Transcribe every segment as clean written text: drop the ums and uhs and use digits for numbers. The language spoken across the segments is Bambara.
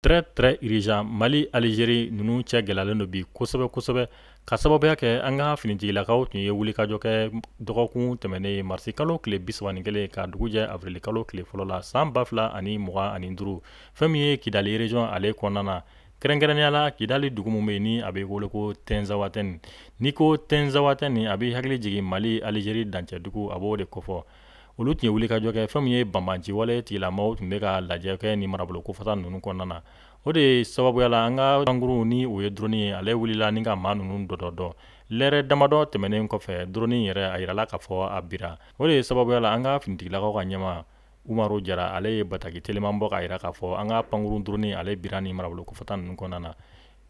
Très très urgent. Mali, Algérie ninnu cɛ gɛlɛyalen don bi kosɛbɛ kosɛbɛ, ka sababuya kɛ an ka finitigilakaw tun ye wulikajɔ kɛ dɔgɔkun tɛmɛnen, marisi kalo tile 31 ka dugu jɛ avril kalo tile 1 la, san 2025. Fɛn min ye Kidali région ale kɔnɔna na, kɛrɛnkɛrɛnnenya la Kidali dugu min bɛ yen ni a bɛ wele ko Tɛnzawatɛni. N'i ko Tɛnzawatɛni, a bɛ hakili jigin Mali Algérie dancɛ dugu, a b'o de kofɔ. Olu tun ye wulikajɔ kɛ. Fɛn min ye banbanci wale tigilamɔgɔw tun bɛ ka lajɛ kɛ ni marabolo kofɔta ninnu kɔnɔna na, o de sababuya la an ka pankurun, ni o ye drone ye, ale wulila ni ka maa ninnu dɔdɔdɔ. Lɛrɛ damadɔ tɛmɛnen kɔfɛ, drone yɛrɛ a yirala k'a fɔ a bira. O de sababuya la an ka finitigilakaw ka ɲɛmaa Umaru Jara, ale ye bataki teliman bɔ k'a yira k'a fɔ an ka pankurun drone ale bira ni marabolo kofɔta ninnu kɔnɔna na.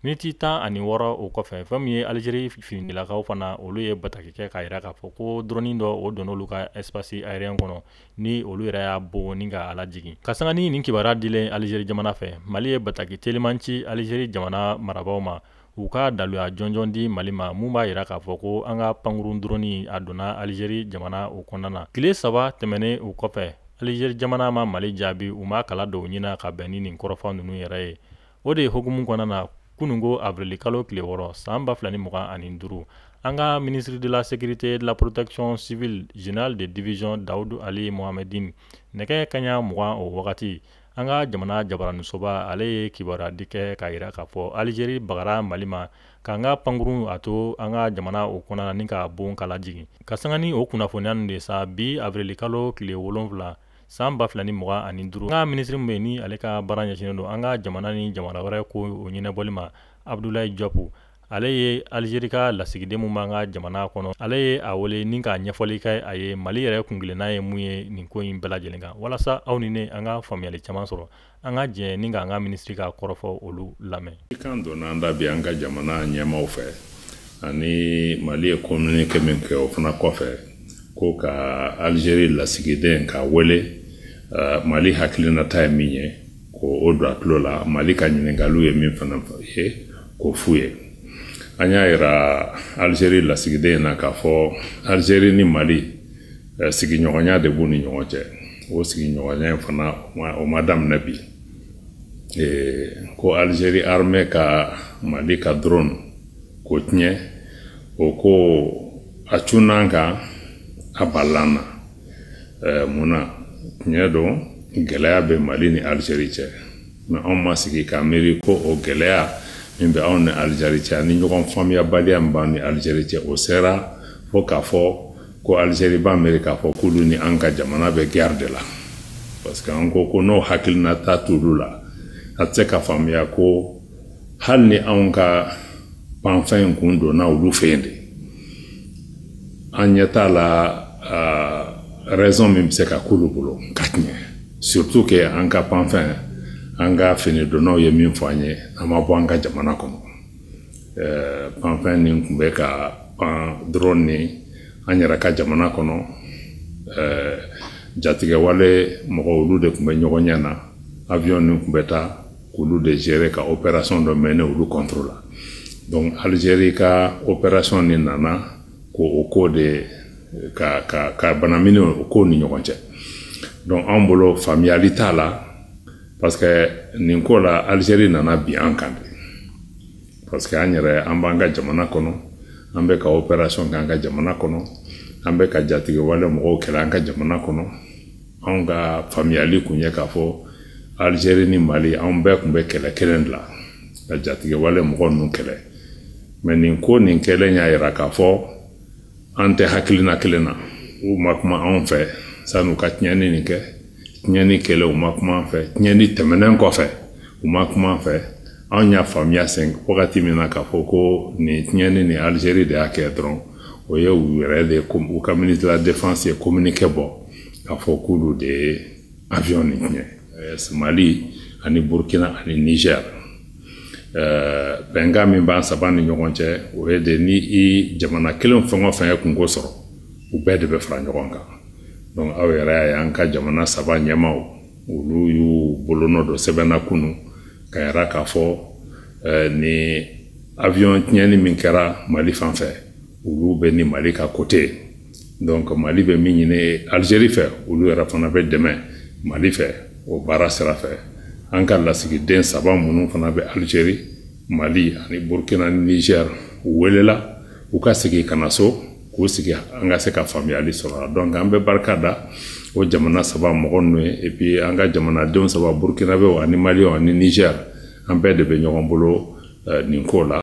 Miniti 16 o kɔfɛ, fɛn min ye Algérie finitigilakaw fana, olu ye bataki kɛ k'a yira k'a fɔ ko drone dɔ o donn'olu ka espace aérien kɔnɔ, ni olu yɛrɛ y'a bon ni ka a lajigin. Ka sanga ni nin kibaruya dilen Algérie jamana fɛ, Mali ye bataki teliman ci Algérie jamana marabaaw ma, u ka daluya jɔnjɔn di Mali ma mun b'a yira k'a fɔ ko an ka pankurun drone a donna Algérie jamana o kɔnɔna na. Tile 3 tɛmɛnen o kɔfɛ, Algérie jamana ma Mali jaabi, u ma kala don ɲina ka bɛn ni nin kɔrɔfɔ ninnu yɛrɛ ye. O de hukumu kɔnɔna na, kununko avril kalo tile 6, san 2025, an ka ministre de la Sécurité et de la Protection civile, général de division Daoud Ali Mohamedine, nɛgɛ kaɲa 20 o wagati, an ka jamana jabaranisoba ale ye kibaruya di kɛ k'a yira k'a fɔ Algérie bagara Mali ma k'an ka pankurun a to an ka jamana o kɔnɔna ni k'a bon k'a lajigin. Ka sanga ni o kunnafoniya ninnu de sa, bi avril kalo tile 7, san 2025, an ka minisiri min bɛ yen ni ale ka baara ɲɛsinnen don an ka jamana ni jamana wɛrɛ ko o ɲɛnabɔli ma, Abdoulaye Diop, ale ye Algérie ka lasigiden min b'an ka jamana kɔnɔ, ale ye a wele ni ka ɲɛfɔli kɛ a ye Mali yɛrɛ kuntilenna ye mun ye nin ko in bɛɛ lajɛlen kan, walasa aw ni ne an ka faamuyali caman sɔrɔ. An ka jɛ ni k'an ka minisiri ka kɔrɔfɔ olu lamɛn. I kan donna an da bi an ka jamana ɲɛmaaw fɛ ani Mali ye communiqué min kɛ o fana kɔfɛ, ko ka Algérie lasigiden ka wele, Mali hakilinata ye min ye, ko o don a tulo la, Mali ka ɲininkaliw ye min fana ye, k'o f'u ye. An y'a yira Algérie lasigiden na k'a fɔ Algérie ni Mali sigiɲɔgɔnya de b'u ni ɲɔgɔn cɛ. O sigiɲɔgɔnya in fana o ma daminɛ bi. Ko Algérie armée ka Mali ka drone k'o tiɲɛ, o ko a cunna an kan, a balila an na. Mun na? Tiɲɛ don, gɛlɛya bɛ Mali ni Algérie cɛ, mais anw ma sigi k'a miiri ko o gɛlɛya min bɛ anw ni Algérie cɛ ani ɲɔgɔn faamuyabaliya min b'an ni Algérie cɛ, o sera fo k'a fɔ ko Algérie b'a miiri k'a fɔ k'olu ni an ka jamana bɛ guerre de la. Parce que an ko ko n'o hakilinata t'olu la, a tɛ se ka faamuya ko hali ni anw ka panfɛn in kun donna olu fɛ yen de, an ɲɛ t'a la raison min bɛ se ka k'olu bolo ka tiɲɛ, surtout que an ka panfɛn, an ka finidonnaw ye min fɔ an ye, an ma bɔ an ka jamana kɔnɔ. Panfɛn nin tun bɛ ka pan drone ni an yɛrɛ ka jamana kɔnɔ. Jatigɛwale mɔgɔw, olu de tun bɛ ɲɔgɔn ɲɛ na, avion nin tun bɛ taa k'olu de gérer ka opération dɔ mener olu contre la. Donc Algérie ka opération nin nana ko o ko de ka banamini o ko ni ɲɔgɔn cɛ. Donc anw bolo faamuyali t'a la, parce que nin ko la Algérie nana bin an kan de, parce que an yɛrɛ an b'an ka jamana kɔnɔ, an bɛ ka opération kɛ an ka jamana kɔnɔ, an bɛ ka jatigɛwale mɔgɔw kɛlɛ an ka jamana kɔnɔ. Anw ka faamuyali kun ye k'a fɔ Algérie ni Mali, anw bɛɛ tun bɛ kɛlɛ kelen de la ka jatigɛwale mɔgɔ ninnu kɛlɛ. Mais nin ko nin kɛlen y'a yira k'a fɔ an tɛ hakilina kelen na. U ma kuma anw fɛ san'u ka tiɲɛni nin kɛ, tiɲɛni kɛlen u ma kuma an fɛ, tiɲɛni tɛmɛnen kɔfɛ u ma kuma an fɛ. Anw y'a faamuya sen wagati min na k'a fɔ ko nin tiɲɛni ni Algérie de y'a kɛ dɔrɔn, o ye u yɛrɛ de u ka ministre de la Défense ye communiqué bɔ k'a fɔ k'olu de ye avion nin tiɲɛ. Mali ani Burkina ani Niger, bɛnkan min b'an saba ni ɲɔgɔn cɛ, o ye de ni i jamana kelen fɛn o fɛn ye kungo sɔrɔ, u bɛɛ de bɛ fara ɲɔgɔn kan. Donc aw yɛrɛ y'a ye an ka jamana saba ɲɛmaaw, olu y'u bolonɔ don sɛbɛnna kunun ka yira k'a fɔ ni avion tiɲɛni min kɛra Mali fan fɛ, olu bɛ ni Mali ka côté. Donc Mali bɛ min ɲini Algérie fɛ, olu yɛrɛ fana bɛ dɛmɛ Mali fɛ o baara sira fɛ. An ka lasigiden saba minnu fana bɛ Algérie, Mali ani Burkina ni Niger, u welela u ka segin ka na so k'u sigi, an ka se ka faamuyali sɔrɔ a. Donc an bɛ barika da o jamana saba mɔgɔ ninnu ye. Et puis an ka jamanadenw saba, Burkinabɛw ani Maliyɛnw ani Niger, an bɛɛ de bɛ ɲɔgɔn bolo nin ko la.